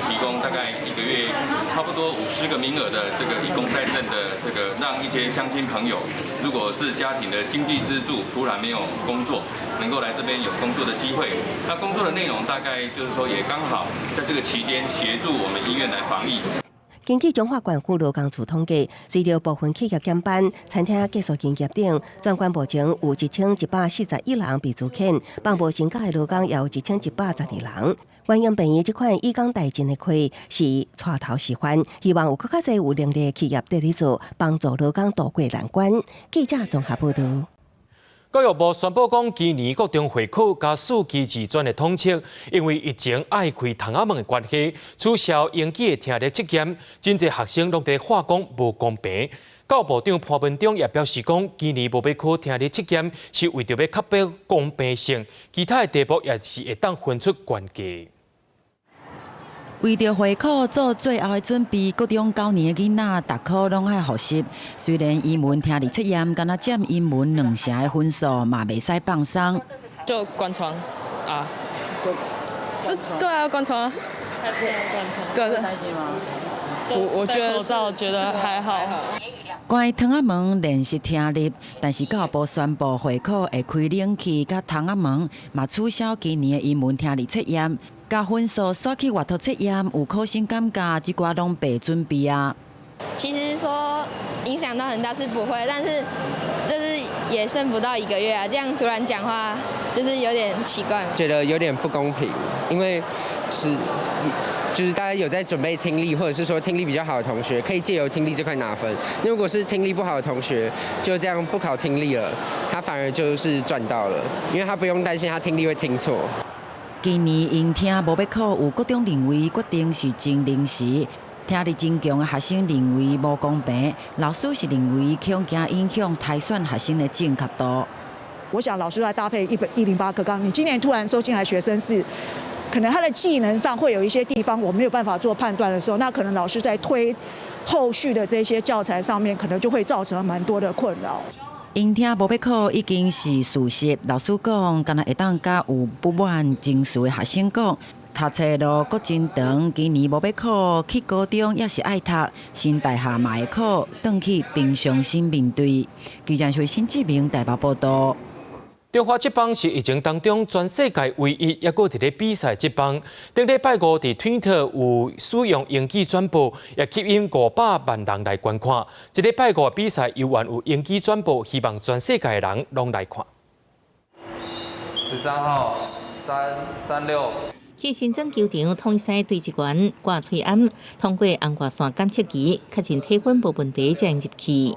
Speaker 21: 提供大概一個月差不多50個名額的這個以工代賑的這個，讓一些鄉親朋友，如果是家庭的經濟支柱突然沒有工作，能夠來這邊有工作的機會。那工作的內容大概就是說，也剛好在這個期間協助我們醫院來防疫。
Speaker 8: 根據彰化縣府勞工處統計，隨著部分企業減班、餐廳結束營業等，全縣目前有1141人被資遣，放無薪假的勞工也有1112人。員林病院這款以工代賑的缺是帶頭示範，希望有閣較濟有能力的企業綴咧做，幫助勞工渡過難關。記者綜合報導。
Speaker 1: 教育部宣布講，今年國中會考佮四級自專的統測，因為疫情愛開窗仔門的關係，取消英語的聽力測驗，真濟學生攏佇話講無公平。教育部長潘文忠也表示講，今年無欲考聽力測驗，是為著欲確保公平性，其他的題目也是會當分出懸低。
Speaker 22: 為著會考做最後的準備，國中九年的囡仔，逐科攏愛複習。雖然英文聽力測驗，干焦佔英文2成的分數，嘛袂使放鬆。
Speaker 23: 就關窗啊，這對啊，關窗。對，
Speaker 24: 擔心嗎？
Speaker 23: 我覺得口罩覺得還好。
Speaker 22: 關窗仔門練習聽力，但是教育部宣布會考會開冷氣佮窗仔門，嘛取消今年的英文聽力測驗。共分數煞去閱讀測驗，有考生感覺這寡攏白準備啊。
Speaker 25: 其實說影響到很大是不會，但是就是也剩不到一個月啊，這樣突然講話就是有點奇怪。
Speaker 26: 覺得有點不公平，因為就是大家有在準備聽力，或者是說聽力比較好的同學，可以借由聽力這塊拿分。如果是聽力不好的同學，就這樣不考聽力了，他反而就是賺到了，因為他不用擔心他聽力會聽錯。
Speaker 22: 今年英聽無欲考，有國中認為決定是真臨時，聽力真強的學生認為無公平，老師是認為恐驚影響篩選學生的正確度。
Speaker 27: 我想老師來搭配一本108課綱，你今年突然收進來學生是，可能他的技能上會有一些地方我沒有辦法做判斷的時候，那可能老師在推後續的這些教材上面，可能就會造成蠻多的困擾。
Speaker 22: 英聽無欲考已經是事實，老師講，干焦會當佮有不滿情緒的學生講，讀冊路閣真長，今年無欲考，去高中也是愛讀，新大學嘛會考，轉去平常心面對。記者徐新志明台北報導。
Speaker 1: 中華職棒是疫情當中全世界唯一猶閣佇咧比賽職棒。頂禮拜五佇 Twitter 有使用英語轉播，也吸引500萬人來觀看。這禮拜五的比賽猶原有英語轉播，希望全世界的人攏來看。
Speaker 28: 13號，336。
Speaker 6: 去新莊球場統一賽對職員掛喙罨，通過紅外線檢測儀確認體溫無問題，才入去。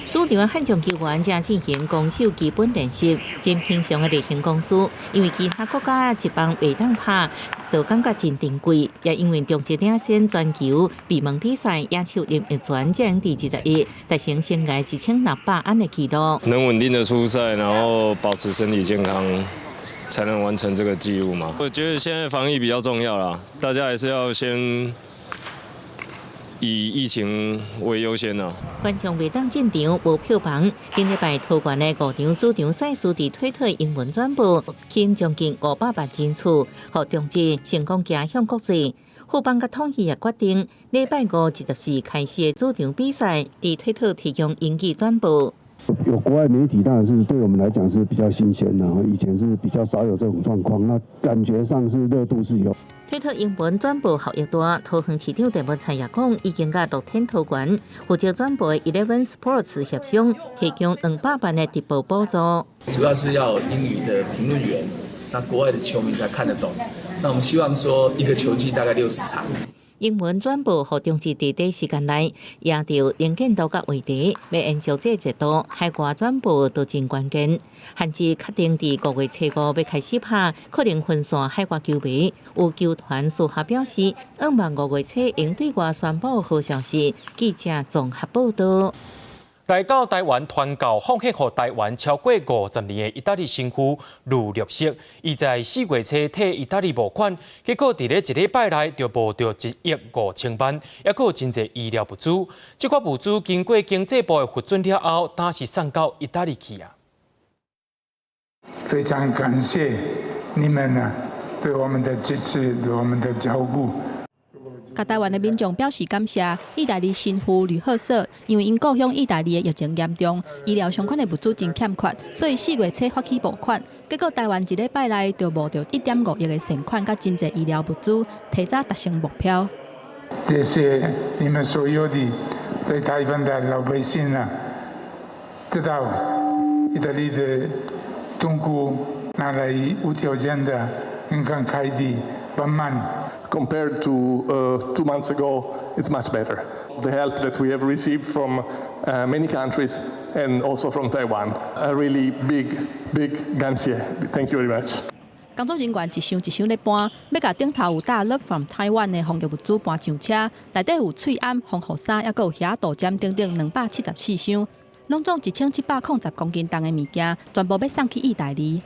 Speaker 6: 主場悍將球員正進行攻守基本練習，真平常的例行公事。因為其他國家職棒袂當拍，就感覺真珍貴。也因為中職領先全球閉門比賽，野手林奕全將佇21達成生涯1600安的紀錄。
Speaker 2: 能穩定的出賽，然後保持身體健康，才能完成這個紀錄嘛。我覺得現在防疫比較重要啦，大家還是要先以疫情為優先啊。
Speaker 6: 觀眾袂當進場，無票房。頂禮拜桃園的五場主場賽事佇推特英文轉播，吸引將近500萬人次，予中職成功行向國際。富邦佮統一也決定，禮拜五24開始的主場比賽，佇推特提供英語轉播。
Speaker 3: 有國外媒體當然是對我們來講是比較新鮮的，以前是比較少有這種狀況，那感覺上是熱度是有。
Speaker 6: 推特英文轉播效益大，桃園市長鄭文燦也講，已經佮樂天桃園負責轉播 Eleven Sports 協商，提供200萬的直播補助。
Speaker 4: 主要是要英語的評論員，那國外的球迷才看得懂。那我們希望說一個球季大概60場。
Speaker 6: 英文轉播予中職佇短時間內贏著能見度佮話題，欲延續這熱度，海外轉播都真關鍵。限制確定佇5月初5欲開始拍，可能分散海外球迷。有球團私下表示，向望5月初會對外宣布好消息。記者綜合報道。
Speaker 1: 來到台灣傳教奉獻予台灣超過50年的意大利神父呂略瑟，伊在4月初替意大利募款，結果佇咧一禮拜內就募著1億5千萬，猶閣有真濟醫療物資。這款物資經過經濟部的核准了後，當時送到意大利去啊。
Speaker 5: 非常感謝你們啊，對我們的支持，對我們的照顧。
Speaker 14: 共台灣的民眾表示感謝。意大利神父呂赫瑟因為𪜶故鄉意大利的疫情嚴重，醫療相關的物資真欠缺，所以4月初發起募款，結果台灣一禮拜內就募著1.5億的善款，佮真濟醫療物資，提早達成目標。
Speaker 5: 謝謝你們所有的對台灣的老百姓啊，知道意大利的中國拿來無條件的、很慷慨的幫忙。
Speaker 9: Compared to 2 months ago, it's much better. The help that we have received from many countries and also from Taiwan, a really big, big 感謝. Thank you very much.
Speaker 14: 工作人員一箱一箱咧搬，欲共頂頭有打 Love from Taiwan 的防疫物資搬上車，內底有喙罨、防護衫，猶閣有瓦豆漿等等274箱，攏總1710公斤重的物件，全部欲送去意大利。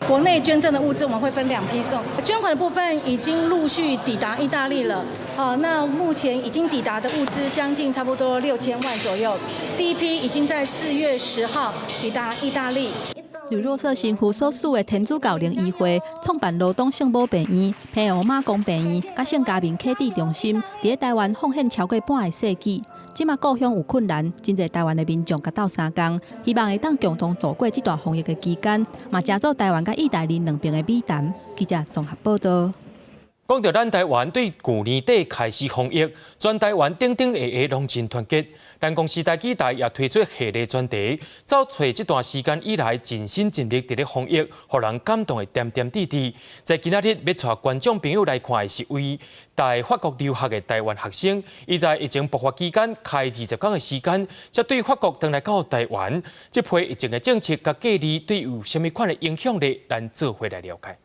Speaker 10: 國內捐贈的物資，我們會分兩批送。捐款的部分已經陸續抵達意大利了。哦，那目前已經抵達的物資將近差不多6000萬左右。第一批已經在4月10號抵達意大利。
Speaker 14: 呂若瑟神父所屬的天主教靈醫會創辦羅東聖母病院、澎湖媽宮病院、佮聖嘉明啟智中心，佇咧台灣奉獻超過半个世紀。這馬故鄉有困難，真濟台灣的民眾共鬥相共，希望會當共同度過這段防疫的期間，嘛成做台灣佮意大利兩邊的美談。記者綜合報道。
Speaker 1: 講著咱台灣對舊年底開始防疫，全台灣頂頂下下攏真團結。咱公視台語台也推出系列專題，走揣這段時間以來盡心盡力佇咧防疫，予人感動的點點滴滴。在今仔日欲帶觀眾朋友來看的是位在法國留學的台灣學生，伊在疫情爆發期間開20工的時間，才對法國轉來到台灣。這批疫情的政策佮隔離對有啥物款的影響力？咱做伙來了解。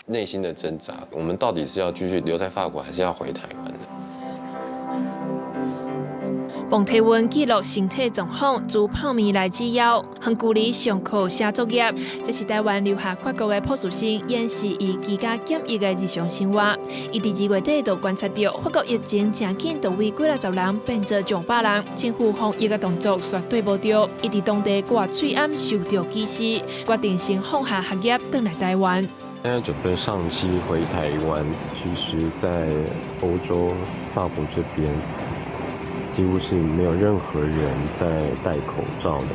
Speaker 11: 內心的掙扎，我們到底是要繼續留在法國，還是要回台灣呢？
Speaker 24: 磅體溫記錄身體狀況，煮泡麵來解憂，遠距離上課寫作業。這是台灣留學法國的博士生演示伊居家檢疫的日常生活。伊佇2月底就觀察著法國疫情誠緊，就為幾若十人變做上百人，政府防疫的動作絕對無對。伊佇當地掛喙罨受著歧視，決定先放下學業，轉來台灣。
Speaker 11: 現在準備上機回台灣。其實，在歐洲法國這邊，幾乎是沒有任何人在戴口罩的。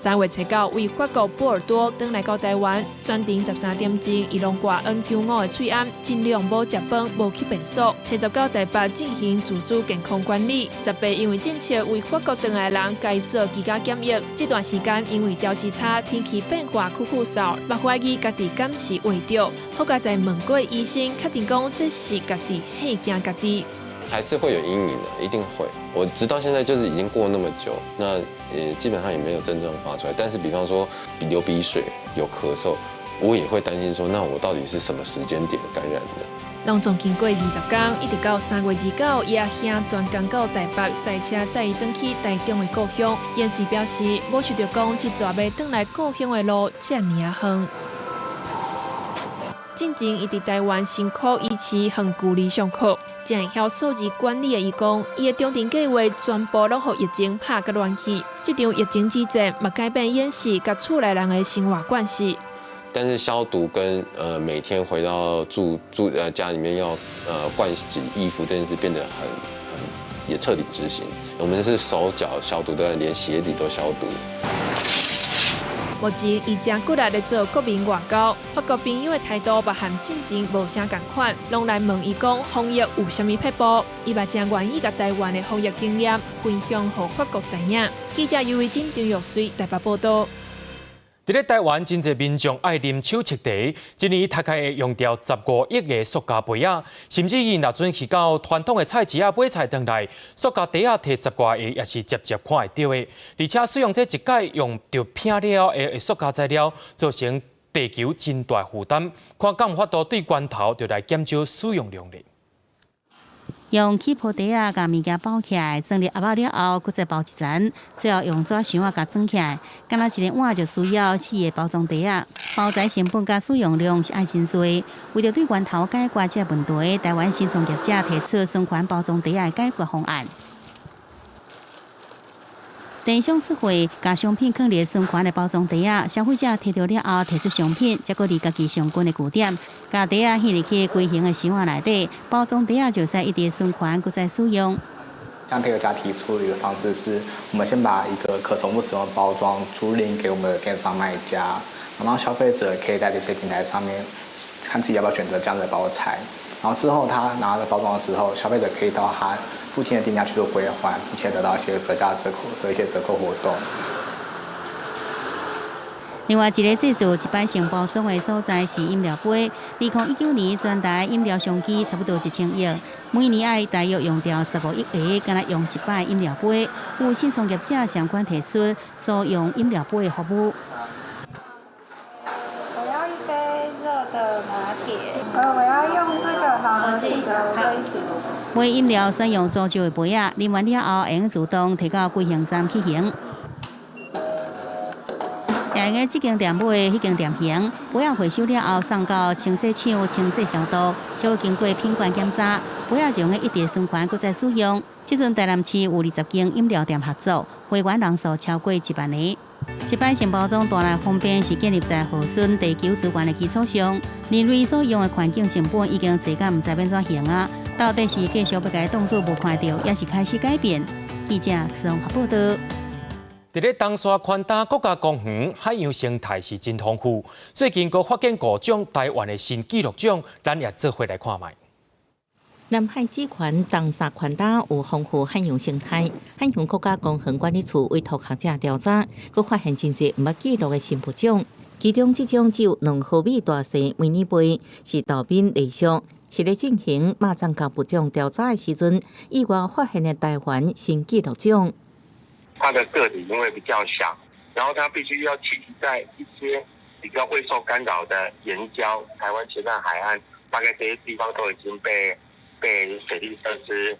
Speaker 24: 3月7號為法國波爾多轉來到台灣，全程13點鐘，伊攏掛 N95 的喙罨，盡量無食飯、無去便所。初十九台北進行自主健康管理。十八因為政策為法國轉來的人改做居家檢疫。這段時間因為調時差、天氣變化、咳咳嗽，嘛懷疑家己敢是患著。好佳哉問過醫生，確定講這是家己嚇驚家己。
Speaker 11: 還是會有陰影的，一定會。我直到現在就是已經過那麼久，那基本上也沒有症狀發出來。但是比方說流鼻水、有咳嗽，我也會擔心說，那我到底是什麼時間點感染的？
Speaker 24: 攏總經過20天，一直到3月29，伊阿兄專工到台北賽車載伊轉去台中的故鄉。醫師表示，無想著講這逝欲轉來故鄉的路遮爾仔遠。進前伊佇台灣辛苦維持遠距離上課，真會曉數字管理的伊講，伊的長程計劃全部攏予疫情拍甲亂去。這場疫情之戰，嘛改變演示佮厝內人的生活慣勢。
Speaker 11: 但是消毒跟每天回到住家裡面要盥洗衣服這件事變得很也徹底執行。我們是手腳消毒，對，連鞋底都消毒。
Speaker 24: 目前伊誠骨力咧做國民外交，法國朋友的態度嘛和進前無啥仝款，攏來問伊講防疫有啥物撇步，伊嘛誠願意共台灣的防疫經驗分享予法國知影。記者尤維珍、張玉水台北報導。
Speaker 1: 佇咧台灣，真濟民眾愛啉手搵茶，一年大概會用掉15億個塑膠杯仔，甚至於若準去到傳統的菜市仔買菜轉來，塑膠袋仔提十外個也是捷捷看會著的。而且使用這一擺用著拚了的塑膠材料，造成地球真大負擔。看敢有法度對源頭就來減少使用量咧。
Speaker 6: 用起泡袋仔共物件包起來，裝入盒仔了後，閣再包一層，最後用紙箱仔共裝起來。敢若一个碗就需要四个包裝袋仔，包材成本佮使用量是愛真濟。為著對源頭解決這个問題，台灣新創業者提出循環包裝袋仔的解決方案。電商出貨，共商品囥佇循環的包裝袋仔，消費者提著了後提出商品，才閣離家己上近的據點，共袋仔放入去規型的箱仔內底，包裝袋仔就會使一直循環，閣再使用。
Speaker 7: 像配合家提出的一個方式是，我們先把一個可重複使用的包裝租賃給我們的電商賣家，然後消費者可以在這些平台上面看自己要不要選擇這樣的包材，然後之後他拿了包裝的時候，消費者可以到他附近的店家去做歸還，並且得到一些折價折扣的一些折扣活動。
Speaker 6: 另外一个製造一擺性包裝的所在是飲料杯。2019年全台飲料商機差不多1000億，每年愛大約用掉15億個，敢若用一擺飲料杯。有新創業者相關提出租用飲料杯的服務。
Speaker 12: 我要一杯熱的拿鐵。我要用這個好喝的杯子。
Speaker 6: 買飲料選用租借的杯仔，啉完了後會用自動提到歸還站去還。也會用這間店買，彼間店還，杯仔回收了後送到清洗廠清洗消毒，再經過品管檢查，杯仔就會一直循環閣再使用。這陣台南市有20間飲料店合作，會員人數超過1萬個。一擺性包裝帶來方便，是建立在耗損地球資源的基礎上。人類所用的環境成本已經濟甲毋知欲按怎還啊！到底是繼續欲共伊當做無看著，抑是開始改變？記者綜合報導。
Speaker 1: 佇咧東沙寬大國家公園海洋生態是真豐富，最近閣發現五種台灣的新紀錄種，咱也做伙來看覓。
Speaker 6: 南海主權東沙寬大有豐富海洋生態，海洋國家公園管理處委託學者調查，閣發現真濟毋捌記錄的新物種，其中這種只有2毫米大細迷你貝是豆面類屬，是咧進行肉臧蛤物種調查的時陣，意外發現的台灣新紀錄種。
Speaker 13: 它的個體因為比較小，然後它必須要棲息在一些比較未受干擾的岩礁，台灣前段海岸大概這些地方都已經被水利設施，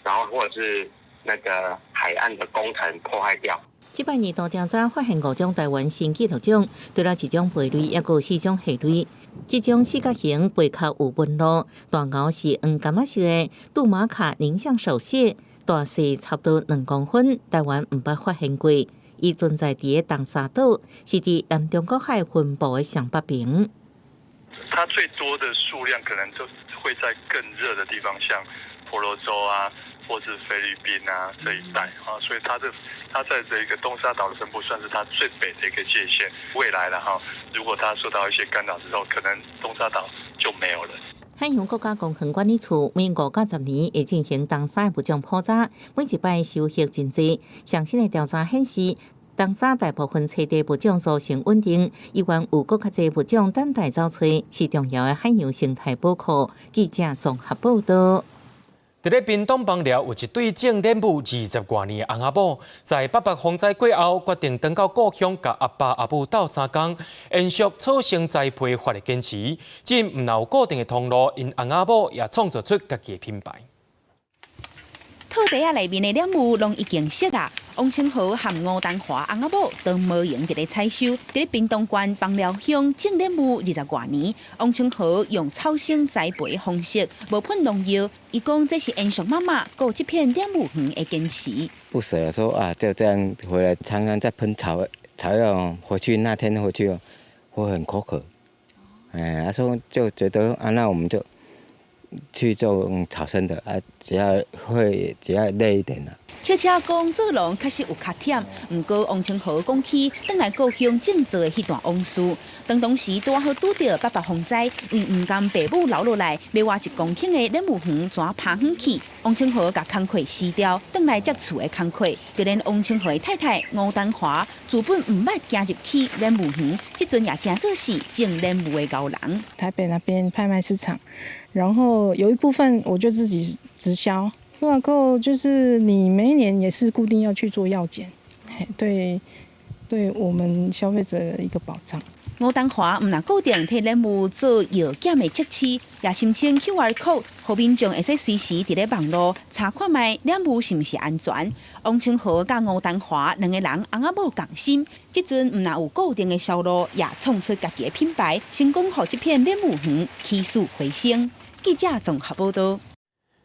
Speaker 13: 然後或者是那個海岸的工程破壞掉。
Speaker 6: 這擺年度調查發現五種台灣新紀錄種，除了一種貝類，抑閣有四種蝦類。這種四角形貝殼有紋路，大螯是黃柑仔色的杜馬卡寧象手蟹，大細差不多2公分，台灣毋捌發現過。伊存在佇個東沙島，是佇南中國海分布的上北邊。
Speaker 15: 它最多的數量可能就會在更熱的地方，像婆羅洲啊、
Speaker 8: 或是菲律賓啊這一帶啊，所以它在這個東沙島的分布算是它最北的一個界限。未來了哈，如果它受到一些干擾之後，可能東沙島就沒有了。
Speaker 6: 海洋國家公園管理處每5到10年會進行東沙物種普查，每一擺收穫真濟。上新的調查顯示，東沙大部分棲地物種組成穩定，依然有閣較濟物種等待走揣，是重要的海洋生態寶庫。記者綜合報道。
Speaker 1: 佇咧屏東枋寮有一對種蓮霧20外年的翁仔某，在八八風災過後，決定轉到故鄉，佮阿爸阿母鬥相共，延續草生栽培法的堅持。這毋但有固定的通路，𪜶翁仔某也創造出家己的品牌。
Speaker 15: 套袋仔內面的蓮霧攏已經熟啊！王清河和吳丹華翁仔某都無閒佇咧採收，佇咧屏東縣枋寮鄉種蓮霧20外年。王清河用草生栽培方式，無噴農藥。伊講這是延續媽媽顧這片蓮霧園的堅持。
Speaker 16: 不捨說啊，就這樣回來，常常在噴草藥，回去那天回去，會很口渴。哎，他說就覺得啊，那我們就去做草生的啊，只要累一點啦。
Speaker 15: 悄悄講做農確實有較忝，毋過王清河講起轉來故鄉種作的彼段往事，當時拄好拄著八八風災，因為毋甘爸母留落來，欲活一公頃的蓮霧園怎拋遠去？王清河共工課辭掉，轉來接厝的工課。就連王清河的太太吳丹華，自本毋捌行入去蓮霧園，這陣也成做是種蓮霧的𠢕人。
Speaker 17: 台北那邊拍賣市場，然後有一部分我就自己直銷。QR code 就是你每一年也是固定要去做藥檢，對，對我們消費者的一個保障。
Speaker 15: 吳丹華毋但固定替蓮霧做藥檢的測試，也申請 QR code，予民眾會使隨時佇咧網路查看覓蓮霧是毋是安全。王清河佮吳丹華兩个人翁仔某仝心，這陣毋但有固定的銷路，也創出家己的品牌，成功予這片蓮霧園起死回生。記者綜合報道。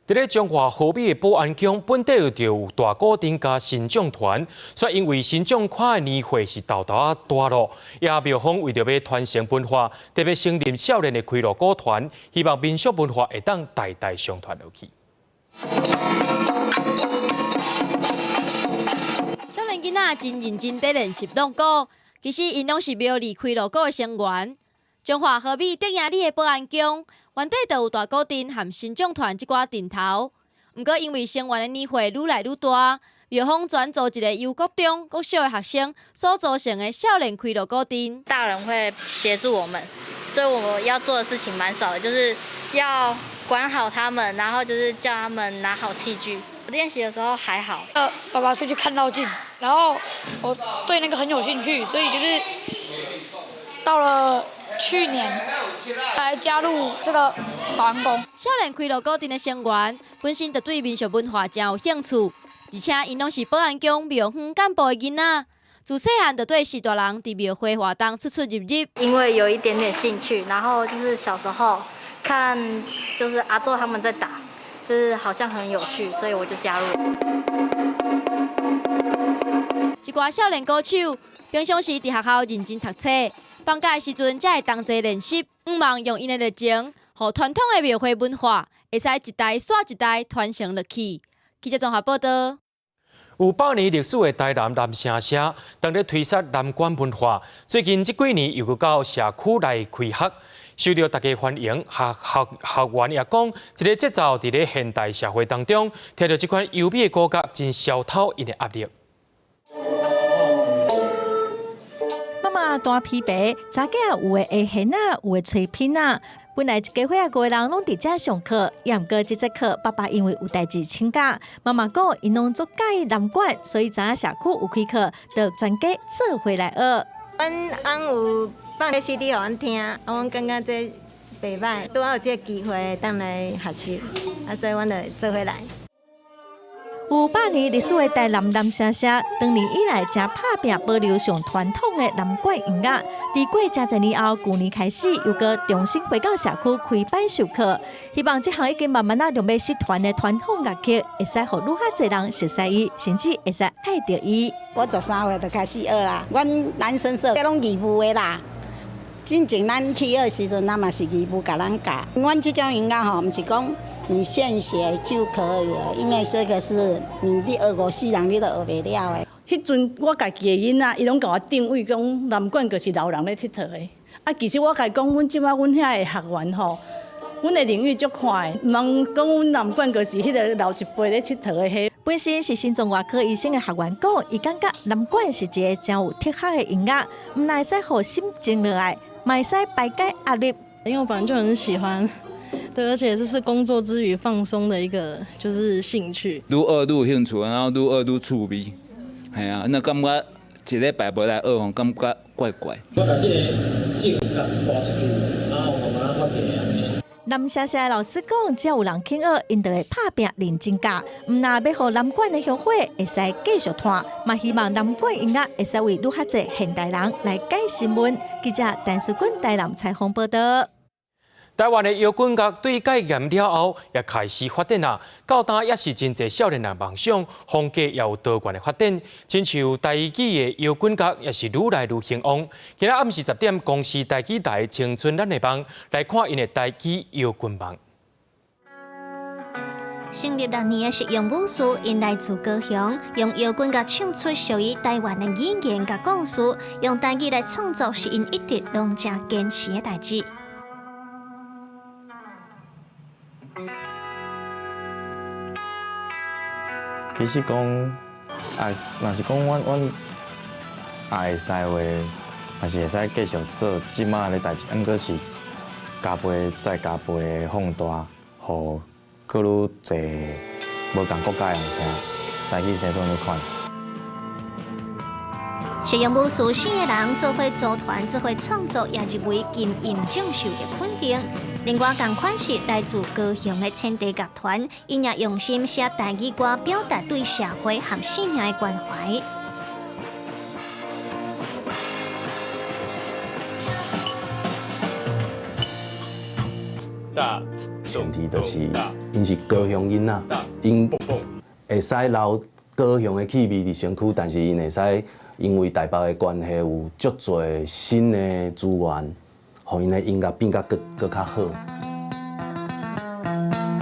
Speaker 1: 佇咧彰化和美的保安宮，本底就有大鼓陣佮神將團，卻因為神將團的年歲是沓沓仔大咯，也廟方為著欲傳承文化，特別成立少年的開鑼鼓團，希望民俗文化會當代代相傳落去。
Speaker 18: 少年囡仔真認真佇練習弄鼓，其實𪜶攏是廟裡開鑼鼓的成員。彰化和美德營里的保安宮，原底就有大鼓陣和神將團這寡陣頭，毋過因為成員的年歲愈來愈大，廟方轉組一个由國中、國小的學生所組成的少年開鑼鼓陣。
Speaker 19: 大人會協助我們，所以我們要做的事情蠻少的，就是要管好他們，然後就是叫他們拿好器具。練習的時候還好。
Speaker 20: 爸爸出去看繞境，然後我對那個很有興趣，所以就是到了去年才加入這個保安宮。
Speaker 18: 少年開鑼鼓陣的成員本身就對民俗文化真有興趣，而且𪜶攏是保安宮廟方幹部的囡仔，自細漢就綴序大人佇廟會活動出出入入。
Speaker 19: 因為有一點點興趣，然後就是小時候看就是阿祖他們在打，就是好像很有趣，所以我就加入。
Speaker 18: 一寡少年鼓手平常時佇學校認真讀冊，放假的時陣才會同齊練習，向望用𪜶的熱情，予傳統的廟會文化會使一代紲一代傳承落去。記者綜合報道。
Speaker 1: 有百年歷史的台南南城社，當咧推捒南管文化，最近這幾年又閣到社區來開學，受著大家歡迎。學員也講，這个節奏佇咧現代社會當中，聽著這款優美的鼓樂，真消透𪜶的壓力。
Speaker 22: 媽媽大皮白，查囝有的會弦仔，有的吹片仔。本來一家伙仔五个人攏佇遮上課，也毋過這節課爸爸因為有代誌請假，媽媽講𪜶攏足佮意南管，所以知影社區有開課，就全家做伙來學。
Speaker 23: 阮翁有放個 CD 予阮聽，啊，阮感覺這袂䆀，拄好有這个機會當來學習，啊，所以阮就做伙來。
Speaker 22: 有百年歷史的台南南城社，長年以來誠拍拚保留上傳統的南管音樂。佇過誠濟年後，舊年開始又閣重新回到社區開班授課，希望這項已經慢慢仔就欲失傳的傳統樂曲，會使予愈較濟人熟悉伊，甚至會使愛著伊。
Speaker 24: 我13歲就開始學啊，阮南生社這攏義務的啦，
Speaker 2: 進前咱去學時陣，咱嘛是義務共咱教。阮這種音樂吼，毋是講你現學就可以了，因為這個是你學五世人你都學袂了的。
Speaker 3: 彼陣我家己的囡仔，伊攏共我定位講南管就是老人咧𨑨迌的。啊，其實我共伊講，阮這擺阮遐的學員吼，阮的領域足寬的，毋通講阮南管就是彼個老一輩咧𨑨迌的彼。
Speaker 4: 本身是心臟外科醫生的學員講，伊感覺南管是一個誠有哲學的音樂，毋但會使予心靜落來，嘛會使排解壓力。
Speaker 21: 因為我本來就很喜歡，對，而且這是工作之餘放鬆的一個就是興趣。
Speaker 25: 愈學愈有興趣，然後愈學愈趣味，係啊，那感覺一禮拜無來學吼，感覺怪怪。
Speaker 26: 我共這个種共撥出去，然後慢慢發展。
Speaker 4: 南社社的老師講，只要有人肯學，𪜶就會拍拚認真教。毋但欲予南管的香火會使繼續傳，嘛希望南管音樂會使為愈較濟現代人來解心悶。記者陳淑君台南採訪報導。
Speaker 1: 台灣的搖滾樂對解嚴了後，也開始發展啦。到今也是真濟少年人夢想，風格也有多元的發展。親像台語的搖滾樂也是愈來愈興旺。今仔暗時10點，公視台語台青春咱的夢來看𪜶的台語搖滾夢。
Speaker 27: 成立6年的實用武士，𪜶來自高雄，用搖滾樂唱出屬於台灣的語言佮故事，用台語來創作是𪜶一直攏誠堅持的代誌。
Speaker 28: 其實講啊，若是講阮也會使話，嘛是會使繼續做這馬的代誌，毋過是加倍再加倍放大，予閣愈濟無仝國家的人聽，台語生做呢款。
Speaker 27: 實用武士四個人做伙組團，做伙創作，也入圍金音獎受到肯定。另外，仝款是來自高雄的千地樂團，𪜶也用心寫台語歌，表達對社會和生命的關懷。
Speaker 29: 前提就是，𪜶是高雄囡仔，𪜶會使留高雄的氣味佇身軀，但是𪜶會使因為台北的關係，有足濟新的資源。予𪜶的音樂變甲閣閣較好。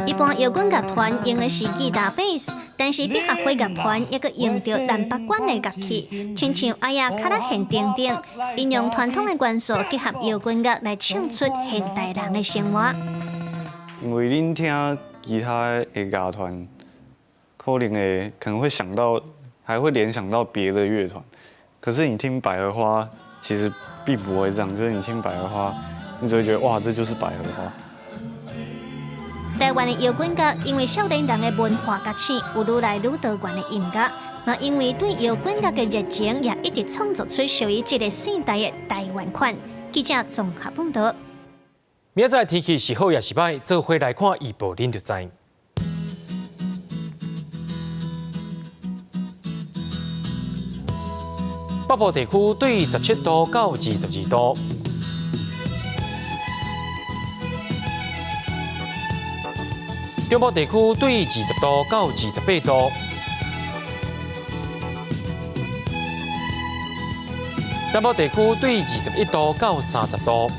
Speaker 27: 一般搖滾樂團用的是吉他、貝斯，但是百合花樂團猶閣用著南北管的樂器，親像阿亞卡拉弦等等，𪜶用傳統的元素結合搖滾樂來唱出現代人的生活。
Speaker 30: 因為恁聽其他的樂團，可能會想到，還會聯想到別的樂團，可是你聽百合花，其實並不會這樣，就是你聽百合花，你只會覺得哇，這就是百合花。
Speaker 27: 台灣的搖滾樂因為少年人的文化覺醒，有愈來愈多元的音樂。嘛因為對搖滾樂的熱情，也一直創作出屬於這個世代的台灣款。記者綜合報導。
Speaker 1: 明仔載天氣是好抑是䆀，做伙來看預報，恁就知。北部地區對17度到22度，中部地區對20度到28度，南部地區對21度到30度，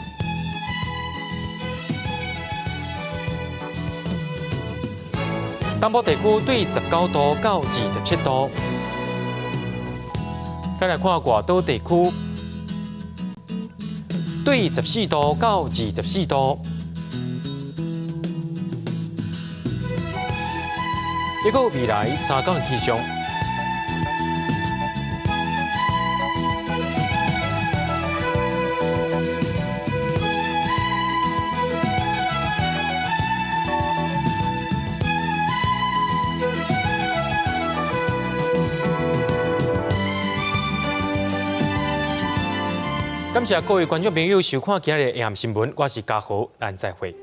Speaker 1: 東部地區對19度到27度。再來看外島地區，對14度到24度。一個未來三天氣象。感謝各位觀眾朋友收看今日的AM新聞，我是嘉豪，咱再會。。